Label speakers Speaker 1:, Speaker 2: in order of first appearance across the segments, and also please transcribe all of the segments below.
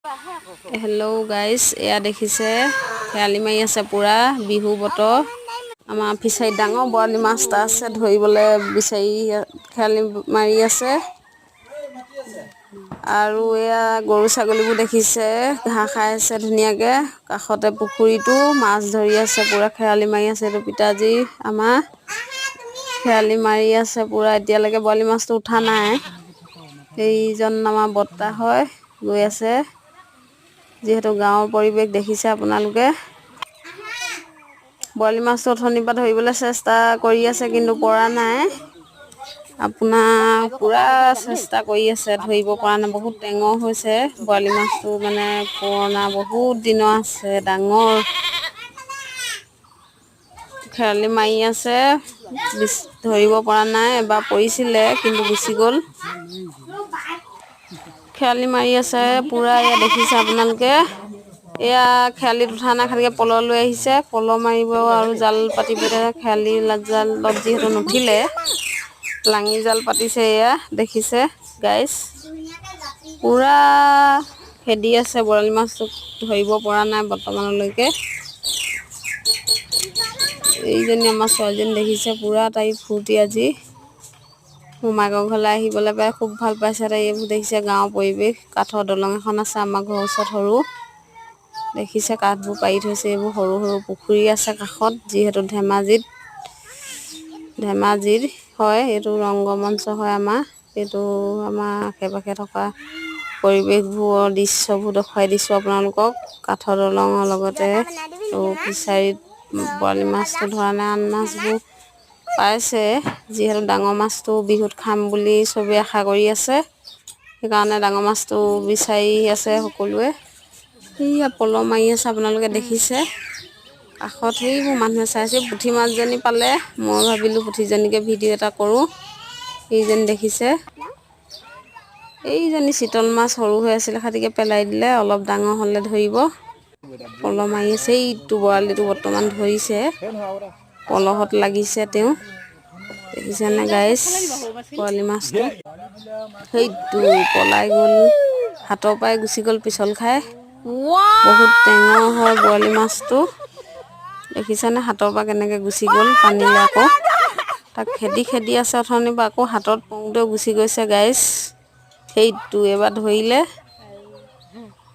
Speaker 1: Hello' guys, এয়া দেখিছে, খেৱালি মাৰি আছে। পূৰা বিহু বতৰ। আমাৰ ফিচাৰীত ডাঙৰ বৰালি মাছ এটা আছে, ধৰিবলৈ বিচাৰি খেৱালি মাৰি আছে। আৰু এয়া গৰু ছাগলীবোৰ দেখিছে, ঘাঁহ খাই আছে ধুনীয়াকৈ। কাষতে পুখুৰীটো, মাছ ধৰি আছে। পূৰা খেৱালি মাৰি আছে। এইটো পিতাজী আমাৰ, খেৱালি মাৰি আছে পূৰা। এতিয়ালৈকে বৰালি মাছটো উঠা নাই। সেইজন আমাৰ বৰ্তা হয়, গৈ আছে। যিহেতু গাঁৱৰ পৰিৱেশ দেখিছে আপোনালোকে। বৰালি মাছটো অথনিৰ পৰা ধৰিবলৈ চেষ্টা কৰি আছে, কিন্তু পৰা নাই। আপোনাৰ পূৰা চেষ্টা কৰি আছে, ধৰিব পৰা নাই। বহুত টেঙৰ হৈছে বৰালি মাছটো, মানে পুৰণা, বহুত দিনৰ আছে, ডাঙৰ। খেৱালি মাৰি আছে, ধৰিব পৰা নাই। এবাৰ পৰিছিলে, কিন্তু গুচি গ'ল। খেৱালি মাৰি আছে পূৰা, এয়া দেখিছে আপোনালোকে। এয়া খেৱালিত উঠা নাই, খালিকে পল লৈ আহিছে। পল মাৰিব আৰু জাল পাতিব। এতিয়া খেৱালি জালত যিহেতু নুঠিলে, লাঙি জাল পাতিছে। এয়া দেখিছে গাইজ, পূৰা খেদি আছে বৰালি মাছটোক, ধৰিব পৰা নাই বৰ্তমানলৈকে। এইজনী আমাৰ ছোৱালীজনী দেখিছে, পূৰা তাই ফূৰ্তি। আজি মোমায়েকৰ ঘৰলৈ আহিবলৈ পাই খুব ভাল পাইছে তাই। এইবোৰ দেখিছে, গাঁৱৰ পৰিৱেশ। কাঠৰ দলং এখন আছে আমাৰ ঘৰৰ ওচৰত সৰু। দেখিছে, কাঠবোৰ পাৰি থৈছে। এইবোৰ সৰু সৰু পুখুৰী আছে কাষত। যিহেতু ধেমাজিত, ধেমাজিৰ হয় এইটো, ৰংগমঞ্চ হয় আমাৰ এইটো। আমাৰ আশে পাশে থকা পৰিৱেশবোৰৰ দৃশ্যবোৰ দেখুৱাই দিছোঁ আপোনালোকক। কাঠৰ দলঙৰ লগতে ফিচাৰীত বৰালি মাছটো ধৰা নাই, আন মাছবোৰ পাইছে। যিহেতু ডাঙৰ মাছটো বিহুত খাম বুলি চবেই আশা কৰি আছে, সেইকাৰণে ডাঙৰ মাছটো বিচাৰি আছে সকলোৱে। সেয়া পল মাৰি আছে, আপোনালোকে দেখিছে। কাষত সেইবোৰ মানুহে চাইছে। পুঠি মাছজনী পালে, মই ভাবিলোঁ পুঠিজনীকে ভিডিঅ' এটা কৰোঁ। সেইজনী দেখিছে, এইজনী চিতল মাছ। সৰু হৈ আছিলে, খাটিকে পেলাই দিলে। অলপ ডাঙৰ হ'লে ধৰিব। পল মাৰি আছে। এইটো বৰালিটো বৰ্তমান ধৰিছে, পলহত লাগিছে তেওঁ। দেখিছেনে গাইজ বৰালি মাছটো? সেইটো পলাই গ'ল, হাতৰ পৰাই গুচি গ'ল পিছল খাই। বহুত টেঙৰ হয় বৰালি মাছটো। দেখিছেনে, হাতৰ পৰা কেনেকৈ গুচি গ'ল পানীলৈ? আকৌ তাক খেদি খেদি আছে অথনিৰ পৰা, আকৌ হাতত পৰোঁতেও গুচি গৈছে গাইজ। সেইটো এইবাৰ ধৰিলে,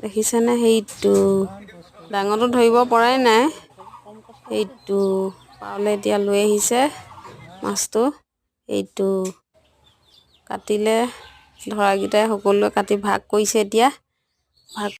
Speaker 1: দেখিছেনে? সেইটো ডাঙৰটো ধৰিব পৰাই নাই। সেইটো পাৰলৈ এতিয়া লৈ আহিছে মাছটো। এইটো কাটিলে, ধৰাকেইটাই সকলোৱে কাটি ভাগ কৰিছে এতিয়া ভাগ।